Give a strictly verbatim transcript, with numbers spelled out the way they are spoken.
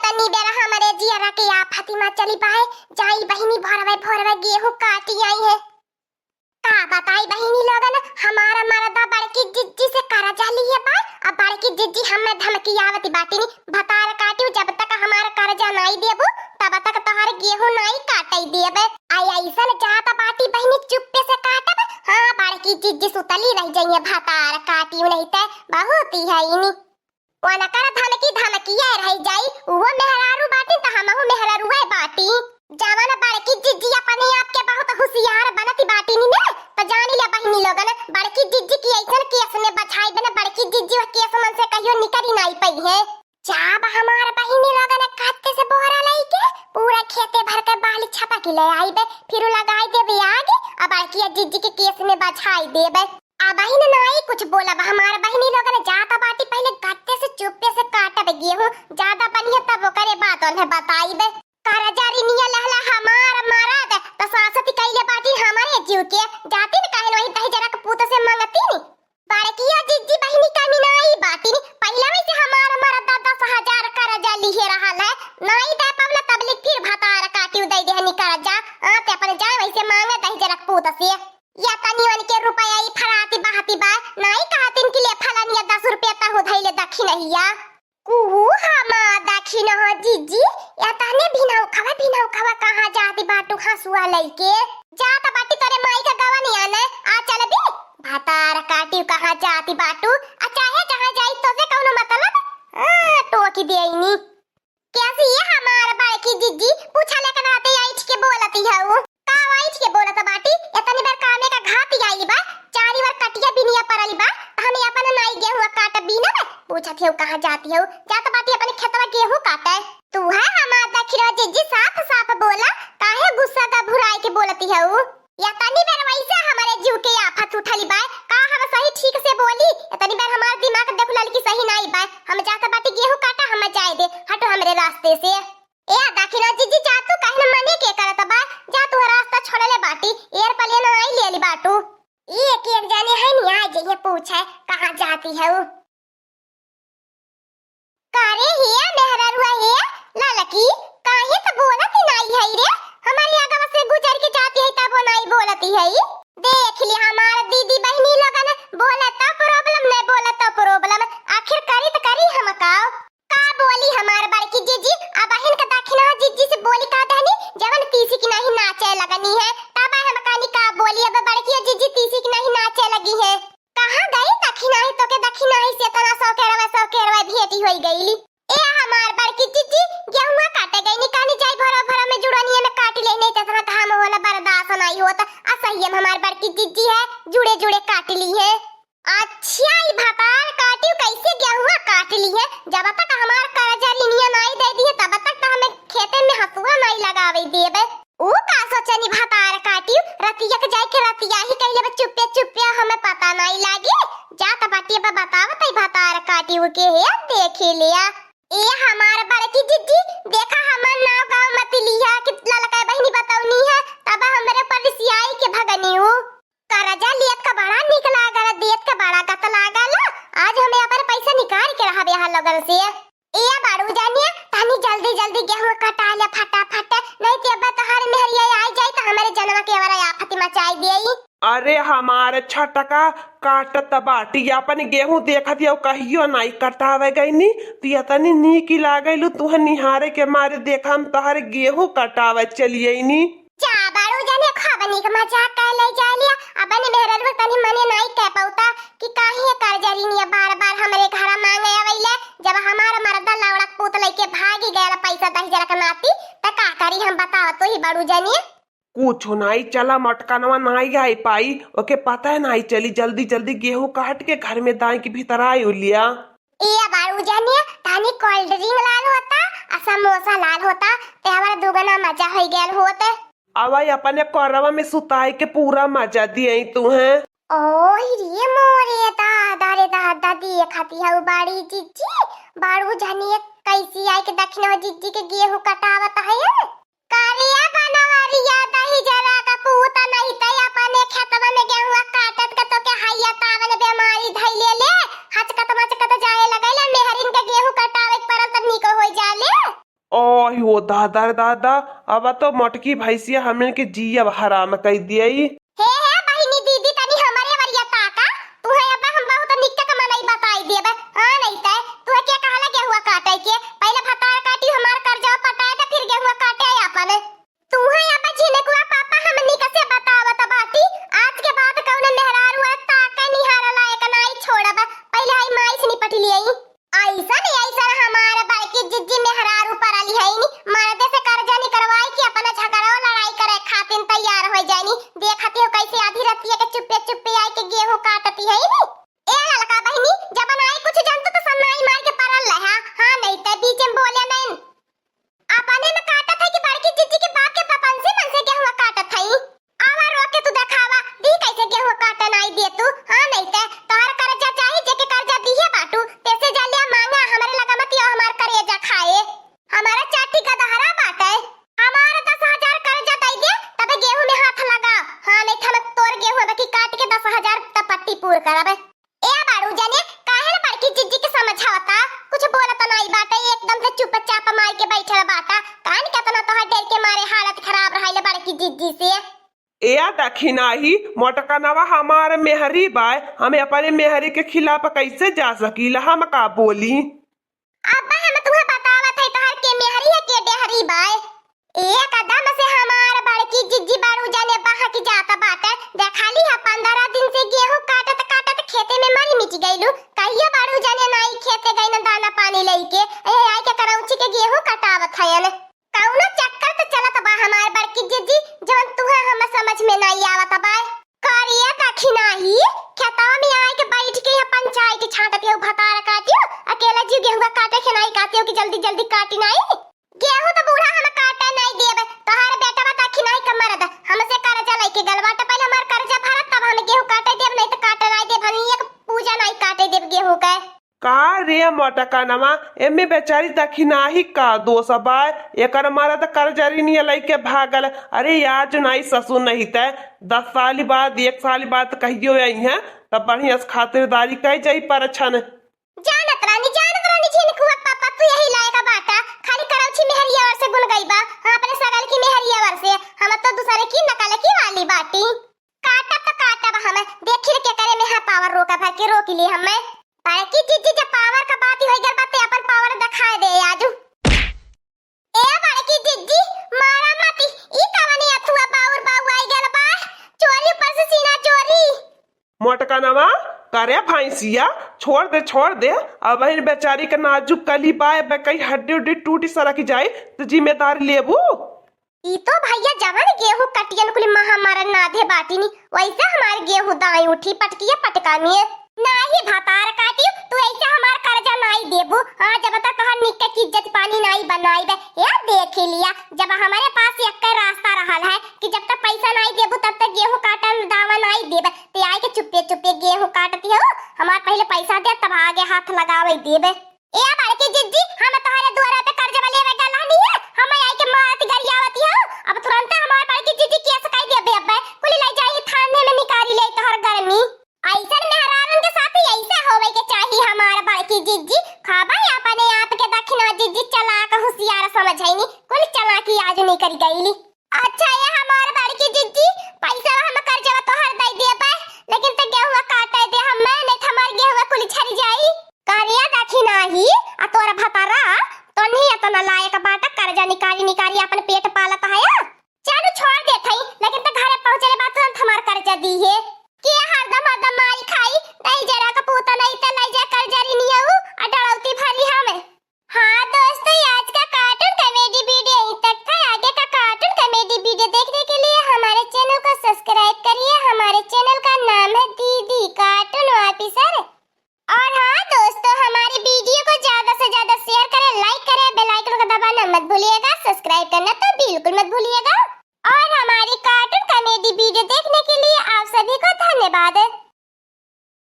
तनी बेरा हमरे जियरा के आफती मचली बाय, जाई बहिनी भोरवे भोरवे गेहूं काटी आई है। का बताई बहिनी लोगन, हमार मरदा बड़की जिज्जी से करजा लिहे बा, अब बड़की जिज्जी हमें धमकियावत बाटिन, "भतार काटिउ, जब तक हमार करजा नाई देबू, तब तक तोहर गेहूं नाई काटई देबे।" आई ऐसन जात बाटी बहिनी चुप्पे से काटब, हाँ, बड़की जिज्जी सुतली रह जइहे, भतार काटिउ नहीं ते बहुत ही है इनी। वनकर धमकी धमकिया रह जाई, उहो मेहरारू बाटी त हमहू मेहरारूए बाटी। जवन बड़की जिज्जी अपने आप के बहुत होशियार बनत बाटी नी ने, त जानी ले बहिनी लोगन, बड़की जिज्जी की ऐसन केस में बछाई बने, बड़की जिज्जी वह केस मन से कहियो निकरी नाई पई है। जाब हमार बहिनी लोगन खाते से बोरा लइके पूरा खेते भर के बाली छपकी ले आईबे, फिर लगाई देबे आगे, अब बड़की जिज्जी के केस में बछाई देबे। अब बहिन नाई कुछ बोलब, हमार बहिनी लोगन जात बाटी, पहले गत्ते से चुप्पे से काटब गेहूं, ज्यादा बनिहे तब ओकरे बाद उन्हें बताइबे। करजा रिनिया लहला हमार मरद, त सासत कइले बाटी हमारे जीव के, जाती न काहे वही दहिजरा के पूत से मंगती। बड़किया जिज्जी बहिनी कमी नाई बाटी, पहले वैसे हमार मरद दस हजार करजा लिहे रहल है, नाई दे पवला तबलिक फिर भतार काटिउ दे देहनी करजा, आ ते अपन जाए वैसे मांगे दहिजरा के पूत से। या तनी उनके रुपया ई फराती बहाती बा, नाई कहतिन कि ले फलनिया दस रुपया तहु धइले दखिनहिया। कुहू हमा दखिनह जिज्जी, या तने भिनौखवा, भिनौखवा कहाँ जाती बाटू हंसुआ लइके? जात बाटी तोरे माई का गवनिया ने, आ चलबी? भतार काटिउ कहाँ जाती बाटू, आ चाहे जहाँ जाई तोसे कौनो मतलब? हाँ, टोकी देइनी। कैसी ये हमार बड़की जिज्जी? पूछा लेकिन आते ऐठ के बोलती हऊ। का ऐठ के बोलत बाटी? इतनी बार कामे का घात आइली बा, चारी बार कटिया बिनिया परली बा, हमें अपन नाई गेहूं काट बीनब? पूछत हऊ कहाँ जाती हऊ? जात बाटी अपने खेतवा गेहूं काटे। तू है हमार दखिरा जिज्जी, साफ साफ बोला, काहे गुस्सा का भुराई के बोलती हऊ? या तनी बेर वैसे हमारे जीव के आफत उठली बा, का हम सही ठीक से बोली? या तनी बेर हमार दिमाग देख ललकी सही नाई बा, हम जात बाटी गेहूं काटा, हम जाए दे, हटो हमरे रास्ते से। ए दखिना जिज्जी, जा तू, काहे न मने के करत बा, जा तू रास्ता छोड़ले बाटी, एयर प्लेन नाई लेली बाटू। ई एक एक जाने है नी, आ जइहे पूछे, कहाँ जाती हऊ? का रे हिया मेहररुआ हिया, ललकी, काहे त बोलत ही नाई है रे? हमारे आगवा से गुजर के जाती है तबो नाई बोलती है। देख ली हमार दीदी बहिनी लोगन, बोले तो problem, नहीं बोले तो problem, आखिर करी त करी हम का? का बोली हमार बड़की जिज्जी, अब बहिन का दखिना जिज्जी से बोली का दहनी, जवन तीसी की नहीं नाचे लगनी है, तब हम कानी का बोली, अब बड़की जिज्जी तीसी की नहीं नाचे लगी है। कहाँ गई दखिनाही? तोके दखिनाही से तना सौकेरवा सौकेरवा भेंटी होई गईली। ए हमार बड़की जिज्जी, गेहुआ काटे गई नी, कहनी जाई भरो भरो में जुड़निया में काट ले, नहीं तो इतना घाम होला बर्दाश्त नहीं होता। आ सही में हमार बड़की जिज्जी है, जुड़े जुड़े काट ली है। अच्छा, ई भतार काटियो कैसे गेहुआ काट ली है? जब तक हमार करजा रिनिया नाई दे दी है, तब तक तो हमें खेते में हसुआ नाई लगावे देबे। ऊ का सोचनी भतार काटियो, रतिया के जाए के रतिया ही कहले बा, चुप्पे चुप्पे हमें पता नाई लागे। जा त बाटी अब बतावत है भतार काटियो के है, देखे लिया। ए हमार बड़की जिज्जी, देखा हमार नाव गाँव मत लिहा कि ललका बहिनी बतौनी है, तब हमरे पर रिसियाई के भगनी ऊ। करजा लियत का बड़ा निक लागल, दियत का बड़ा गत लागल। आज हमें अपन पैसा निकाल के रहबे यहाँ लोगन से। ए बाड़ू जानिया, तनी जल्दी जल्दी गेहूं कटा ले फटाफट, नहीं तो अब तोहार मेहरिया आ जाई तो हमारे जनवा के वरा आफत मचाई देई। अरे हमार छटका काटत बाटी अपन गेहूं, देखत हऊ कहियो नाई कटावे गईनी, तू इतनी नीक लागेलू, तुहे निहारे के मारे देखा हम तोहर गेहूं कटावे चली अईनी। जा बाड़ू जाने, खूब नीक मजाक कर ले जा लिया। अपन मेहररुआ तनी मने नाई कह पौता कि काहे करजा रिनिया बार बार हमरे घर मांगे आवैले, जब हमार मर्दा लौड़ा पूत लेके भागी गया पैसा दहिजरा के नाती, त का करी हम, बताओ तू ही बाड़ू जानिया। कुछ नाई, चला मटकनवा नाई आई पाई, ओके पता है नाई चली, जल्दी जल्दी गेहूं काट के घर में दाई के भीतर आई उलिया। ए बाड़ू जानिया, तनी cold drink लाल होता, आ समोसा लाल होता, ते हमारा दुगना मजा होई गयल होते। अवाई अपने कोरवा में सुताई के पूरा मजा दिए तू हैं। ओही रे मोरे दादा रे दादा, देखती हऊ बाड़ी जिज्जी, बाड़ू जानिया कैसी आई के दखिना जिज्जी के गेहूं कटावत है। करिया बनवरिया दहिजरा का पूत नहीं तई अपने खेतवा में गेहुआ काटत के तोके हैया तावन बेमारी धइले ले, हचकत मचकत जाए लगैले, मेहरिन के गेहूं कटावे के परल त निको होई जाले। अयो दादा रे दादा, अब तो मोटकी भैंसिया हमन के जियब हराम कइ दियई। हे, हे, बहिनी दीदी, तनी हमरे वरिया ताका। तुहे अब हम बहुत निक्का क मनई बताई देब। हाँ, नहीं तै, तुहे के कहला गेहुआ काटे के? पहिले भतार काटी, हमार कर्जा पटाए, त फिर गेहुआ काटे आपन। तुहे अब झिनकुआ पापा हमनी का से बतावत बाटी, आज के बाद कौनो मेहरारू आ ताके निहारे लायक नाई छोड़ब। पहिले हई माई से निपट लियई। अइसन, अइसन हमार बड़की जिज्जी मेहरारू परली हईन, मर्दे से कर्जा निकरवाई के अपना झगड़ो लड़ाई करे खातिर तैयार होइ जाइनी। देखती हो कैसे आधी रतिया के चुप्पे चुप्पे आई के गेहूं काटती हईन। ए ललका बहिनी, जब नाई कुछ जानतू तो सन्नाई मार के परल रहा, हाँ नहीं ते बीच में बोले नहीं। अपने में काटत है कि बड़की जिज्जी के बाप के बपंसी मन से गेहुआ काटत है? आवा रोक के तू देखावा, दी कैसे गेहूं काटे नाई दे तू? हाँ, नहीं ते तोहर कर्जा चाही, जेके कर्जा दिहे बाटू, तेसे जा लिया मांगा, हमरे लगा मत यो हमार करेजा खाए। हमारा चाटी का दहरा बाटे, हमारा दस हजार कर्जा दई दे, तबे गेहूं में हाथ लगा। हाँ, नहीं तो हम तोर गेहूं अब की काट के दस हजार त पट्टी पूर करबे। ए बाड़ू जने, काहे न बड़की जिज्जी के समझावता? कुछ बोलत नाई बाटे, एकदम से चुपचाप मार के बैठल बाटा। कान केतना तोहर डर के मारे हालत खराब रहाइले बड़की जिज्जी से। ए दखिनाही, मोटकनवा हमार मेहरी बाय, हम अपने मेहरी के खिलाफ कैसे जा सकीला? हम का बोली? अब्बा हम तुहे बतावत है तोहर के मेहरी है के डेहरी बाय। एकदम से हमार बड़की जिज्जी बाड़ू जाने बहक जात बाटे। देखा ली है, पन्द्रह दिन से गेहूं काटत काटत खेते में मरी मिट गइलू। कहियो बाड़ू जाने नाई खेते गइन दाना पानी लइके, ए आई के करौची के गेहूं कटावत हयन। कौनो चक्कर त चलत बा हमार बड़की जिज्जी, जवन तुहे हम समझ में नाई आवत बा। करिया दखिनाही, खेतवा में आए के बैठ के यह पंचायत छाटत हो, भतार काटियो, अकेला जी गेहूं काटे के नाई काटियो कि जल्दी जल्दी काटी नाई। गेहूं तो बूढ़ा हम काटे नाई देब, तोहार बेटवा दखिनाही का मरद हमसे कर्जा लइके गल बाटे, पहिले हमार कर्जा भरत तब हम गेहूं काटे देब, नहीं तो काटे नाई देब, हम एक पूजा नाई काटे देब गेहूं के। का रे मोटकनवा, एमे बेचारी दखिनाही का दोष बा? एकर मरद कर्जरिनिया लइके भागल। अरे आज नाई ससुर नहीं तै दस साल बाद, एक साल बाद कहियो अइहें, तब बढ़िया से खातिरदारी कइ जाई परछन। जानत रानी, जानत रानी, झिनकुआ पापा, तू यही लायक बाटा, खाली करौछी मेहरिया वर से गुन गई बा। हाँ, अपने सगल की मेहरिया वर से, हम तो दूसरे की नकल की वाली बाटी। काटब त काटब हम, देखी रे के करे में है पावर रोका भर के रोक ली हमें। बड़की जिज्जी जब पावर का बात ही होई गल बा, ते अपन पावर दिखाए दे आजू। ए बड़की जिज्जी, मारा मती, ई कवनी अथुआ बाउर बाउआई गल बा, चोरी ऊपर से सीना चोरी। मोटकनवा, करे भैंसिया, छोड़ दे, छोड़ दे, अब बहिन बेचारी के नाजुक कली बा, अब कहीं हड्डी उड्डी टूटी सरक जाए, तो जिम्मेदारी लेबू? ई तो भैया जवन गेहूं कटियन कुल महा मरन नाधे बाटिनी, वैसे हमार गेहूं दाई उठी पटकिया पटका में। नाही भतार काटियो, तू ऐसे हमार कर्जा नाही देबू। हाँ, जब तक तोहर निक्के की इज्जत पानी नाही बनाई बे। ये देख लिया, जब हमारे पास एक रास्ता रहल है कि जब तक पैसा नाही देबू, तब तक गेहूं काटन दावा नाही देबे। ते आए के चुप्पे चुप्पे गेहूं काटती हो, हमार पहले पैसा दे, तब आगे हाथ लगावे देबे। ए बड़की जिज्जी, हम तोहरे दुआरा पे कर्जवा लेवे गल रहनी है, हम आई के मारत गरियावती हो। अब तुरंत हमार बड़की जिज्जी केस कई देबे, अब्बे कुल ले जाई थाने में निकारी ले तोहर गर्मी। ऐसन मेहरारन के साथ ऐसे होवे के चाही हमार बड़की जिज्जी। खाबा अपने आप के दखिना जिज्जी, चालाक होशियार समझैनी, कुल चालाकी आज निकल गईली। अच्छा ये हमार बड़की जिज्जी, पैसा हम कर्जवा तोहर दे देबे, लेकिन ते गेहुआ काटे दे हमें, नहीं तो हमार गेहुआ कुल झर जाई। करिया दखिनाही, आ तोर भतारा, तोनी इतना लायक बाटा, कर्जा निकारी निकारी अपन पेट पालत है। चल छोड़ देत हई, लेकिन ते घरे पहुँचले बाद तुरंत हमार कर्जा दी है। के हरदम हरदम मारी खाई, नहीं जरा का पूता नहीं ते नहीं जा कर्जा री नियाऊ, आ डरौती भरी हमें। हाँ दोस्तों, आज का cartoon comedy video यहीं तक था। आगे का cartoon comedy video देखने के लिए हमारे channel को subscribe करिए। हमारे channel का नाम है दीदी cartoon officer। और हाँ दोस्तों, हमारे video को ज्यादा से ज्यादा share करें, like करें, bell icon को दबाना मत भूलिएगा, subscribe करना तो बिल्कुल मत भूलिएगा।